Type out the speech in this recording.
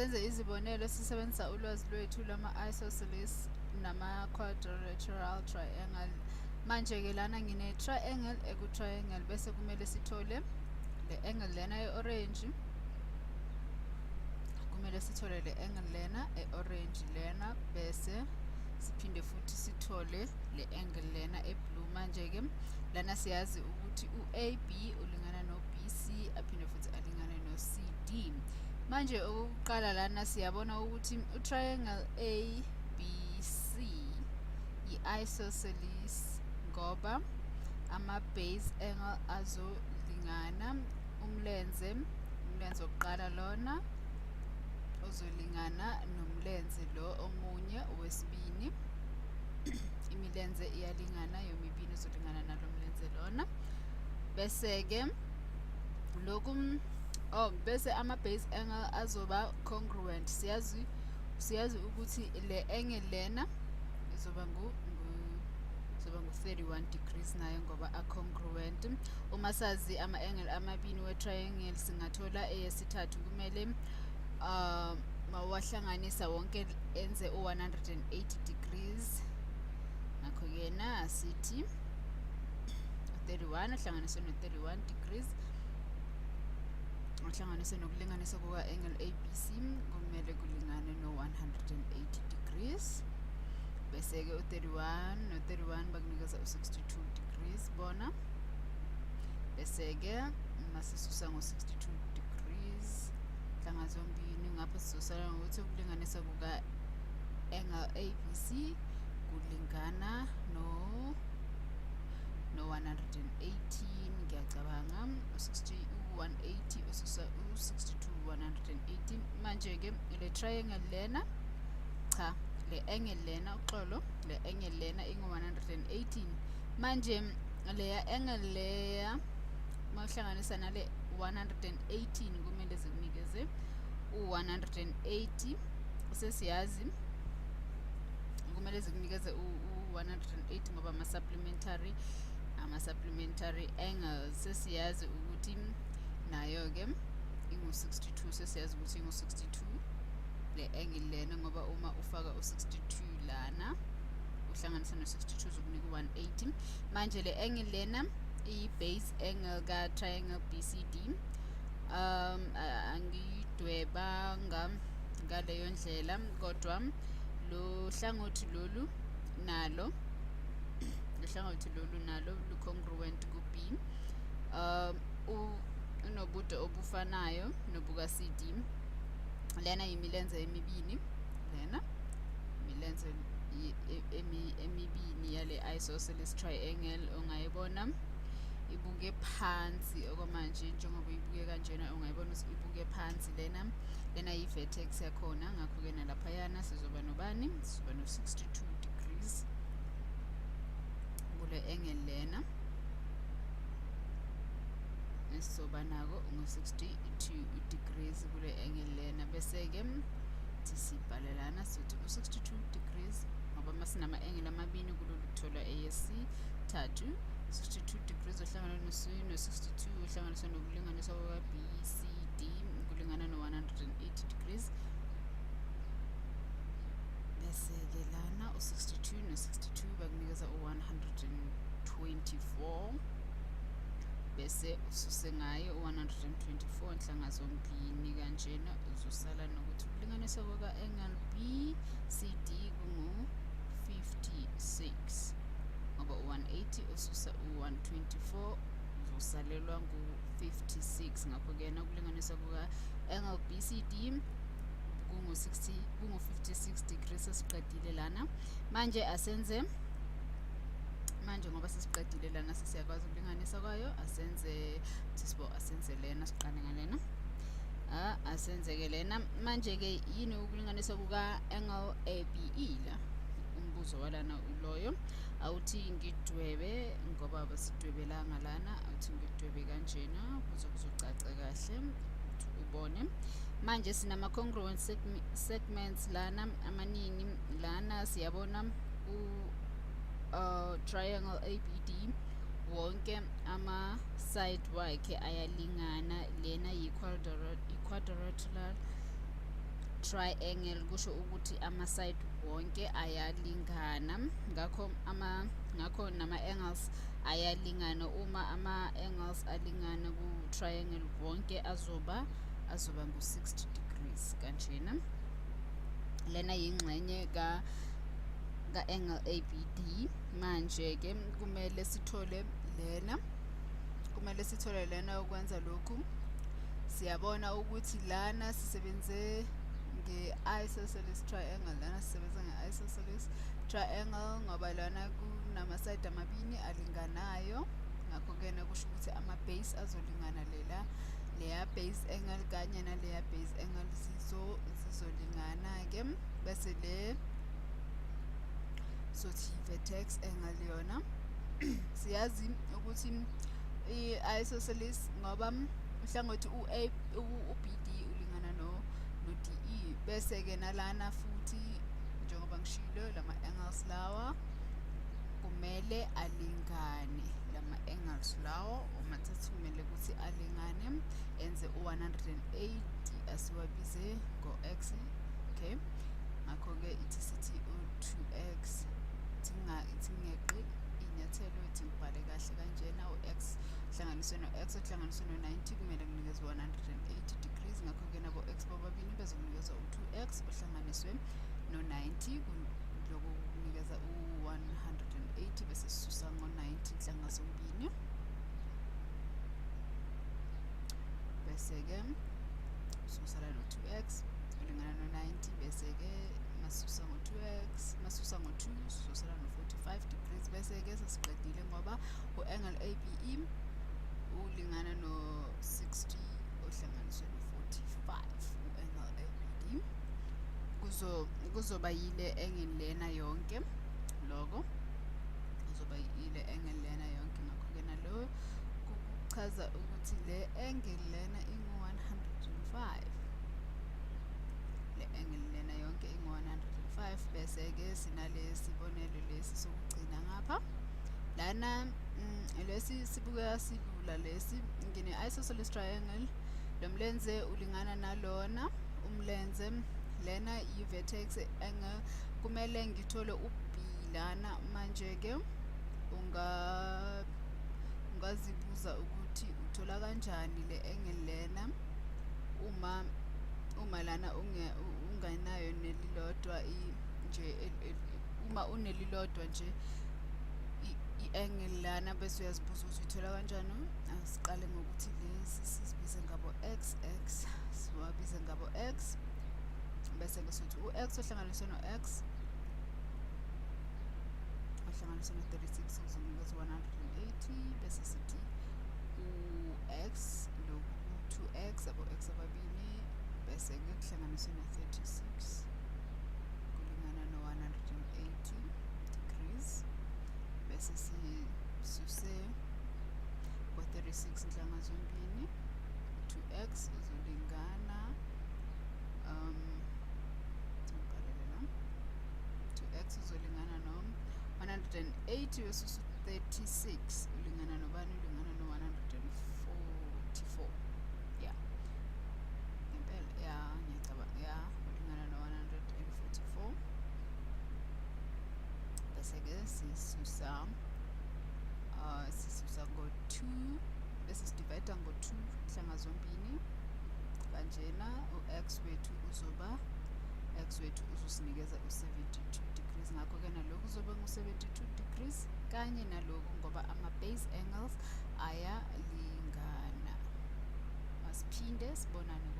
Asenze izibonelo sisebenzisa ulwazi lwethu lwama-isosceles nama-quadrilateral triangle. Manje-ke lana ngine-triangle eku-triangle, bese kumele sithole le angle lena e-orange, kumele sithole le angle lena e-orange lena, bese siphinde futhi sithole le angle lena e-blue. Manje-ke lana siyazi ukuthi u-AB ulingana no-BC, aphinde futhi alingane no-CD. Manje okokuqala lana siyabona ukuthi u-triangle ABC yi-isosceles ngoba ama-base angle azolingana. Umlenze wokuqala lona uzolingana nomlenze lo omunye wesibini. Imilenze iyalingana yomibini, uzolingana nalo mlenze lona. Bese-ke lokhu, oh, bese ama-base angle azoba congruent. Siyazi ukuthi le angle lena izoba ngu-31 degrees nayo ngoba a-congruent. Uma sazi ama-angle amabini we-triangle, singathola eyesithathu. Kumele mawahlanganisa wonke enze u-180 degrees. Ngakho-ke na sithi 31 uhlanganiswe no-31 degrees uhlanganiswe nokulinganisa kuka-angle ABC kumele kulingane no-180 degrees. Bese-ke u-31 no-31 bakunikeza u-62 degrees bona. Bese-ke masisusa ngo-62 degrees nhlanga zombini ngapha, sizosala ngokuthi ukulinganisa kuka-angle ABC kulingana no 118. Ngiyacabanga u-60, u-180 ususa u-62, 118. Manje-ke le triangle lena, cha, le angle lena, uxolo, le angle lena ingu-118. Manje leya angle leya mawuhlanganisa nale 118 kumele zikunikeze u-180. Sesiyazi kumele zikunikeze u-180 ngoba ama-supplementary angles. Sesiyazi ukuthi nayo-ke ingu-62. Sesiyazi ukuthi ingu-62 le angle lena ngoba uma ufaka u-62 lana uhlanganisa no-62 zokunika u-180. Manje le angle lena iyi-base angle ka-triangle BCD. Angiyidwebanga ngaleyo ndlela, kodwa lo hlangothi lolu nalo, lo hlangothi lolu nalo lu-congruent ku-B, unobude obufanayo nobuka-CD. Lena yimilenze emibini, lena imilenze emibini yale isosceles triangle ongayibona ibuke phansi okwamanje. Njengoba uyibuke kanjena, ungayibona ukuthi ibuke phansi lena. Lena yi-vertex yakhona. Ngakho-ke nalaphayana sizoba nobani? Sizoba no-62 degrees kule angle lena. Esizoba nako ngu-62 degrees kule angle lena. Bese-ke thi sibhale lana, sithi u-62 degrees, ngoba uma sinama-angle amabini kulula ukuthola eyesithathu. 62 degrees uhlangana no-62 uhlanganiswe nokulinganiswa kuka-BCD kulingana no-180 degrees. Bese-ke lana u-62 no-62 bakunikeza u-124. Bese ususe ngayo u-124 nhlanga zombini kanjena, uzosala nokuthi ukulinganiswa kuka-angle BCD kungu-56, ngoba u-180 ususa u-124 uzosalelwa ngu-56. Ngakho-ke ukulinganiswa kuka-angle BCD kungu-60, kungu-56 degrees. Sesiqedile lana. Manje asenze, manje ngoba sesiqedile lana, sesiyakwazi ukulinganisa kwayo, asenze sisibo, asenze lena, siqale ngalena. Ah, asenzeke lena. Manje-ke yini ukulinganiswa kuka-angle ABE la? Umbuzo walana uloyo. Awuthi ngidwebe ngoba basidwebelanga lana. Awuthi ngidwebe kanjena kuze kuzocaca kahle ukuthi ubone. Manje sinama-congruent segments lana amaningi. Lana siyabona u triangle ABD wonke ama-side wakhe ayalingana. Lena yi-quadrilateral triangle kusho ukuthi ama-side wonke ayalingana, ngakho ngakho nama-angles ayalingana. Uma ama-angles alingana ku-triangle wonke azoba ngu-60 degrees kanjena. Lena yingxenye ka-angle ABD. Manje-ke kumele sithole lena, ukwenza lokhu siyabona ukuthi lana sisebenze nge-isosceles triangle, lana sisebenza nge-isosceles triangle ngoba lana kunama-side amabili alinganayo, ngakho-ke kusho ukuthi ama-base azolingana, leya base angle kanye naleya base angle zizolingana-ke. Bese le sothi vertex angle yona siyazi ukuthi i-isosceles ngoba uhlangothi u-A u-BD ulingana no-DE, bese-ke nalana futhi njengoba ngishilo lama-angles lawa kumele alingane, lama-angles lawo omathathu kumele ukuthi alingane enze u-180 asiwabize ngo-x. Okay, ngakho-ke ithi sithi u-2x, ithi ngeqi inyathelo, ithi ngibhale kahle kanjena, u-x hlanganiswe no-x ohlanganiswe no-90 kumele kunikezwe 180 degrees. Ngakho-ke nabo x bobabili bezokunikezwa u-2x ohlanganiswe no-90, lokho kunikeza u-180 bese sisusa ngo-90 inhlanga zombili, bese-ke susala no-2x ulingana no-90, bese-ke masusa ngo-2x, masusa ngo-2 sizosala no-45 degrees. Bese-ke sesiqedile ngoba u-angle ABE ulingana no-60 ohlanganiswe no-45 u-angle ABD kuzoba yile angle lena yonke, lokho kuzoba yile angle lena yonke. Ngakho-ke nalo kuchaza ukuthi le angle lena ingu-105, le angle lena yonke ingu-105. Bese-ke sinalesibonelo lesi sokugcina ngapha lana, lesi sibukeka silula lesi, ngine-isosceles triangle, lo mlenze ulingana nalona umlenze, lena i-vertex angle, kumele ngithole u-B lana. Manje-ke ungazibuza ukuthi uthola kanjani le angle lena uma lana ungenayo nelilodwa nje, uma unelilodwa nje i-angle lana, bese uyazibuza ukuthi uyithola kanjani. Asiqale ngokuthi lezi sizibize ngabo x, x siwabize ngabo x, bese-ke sithi u-x ohlanganiswe no-x ohlanganiswe no-36 kuzonikeza 180, bese sithi u-x lokhu 2x abo x ababili, bese-ke kuhlanganiswe no-36 kulingana no-180 degrees, bese sisuse ngo-36 inhlanga zombili, 2x uzolingana 2x uzolingana no 180 versus 36 ulingana nobani? Ulingana no 144. Yeah, ngempela, yeah, ngiyacabanga, yeah, ulingana no 144. Bese-ke sisusa ngo-2, bese sidivide ngo-2 inhlanga zombili kanjena, u-x wethu uzoba x wethu uzosinikeza u-72 degrees. Ngakho-ke nalokhu kuzoba ngu-72 degrees kanye nalokhu ngoba ama-base angles ayalingana. Masiphinde sibonane.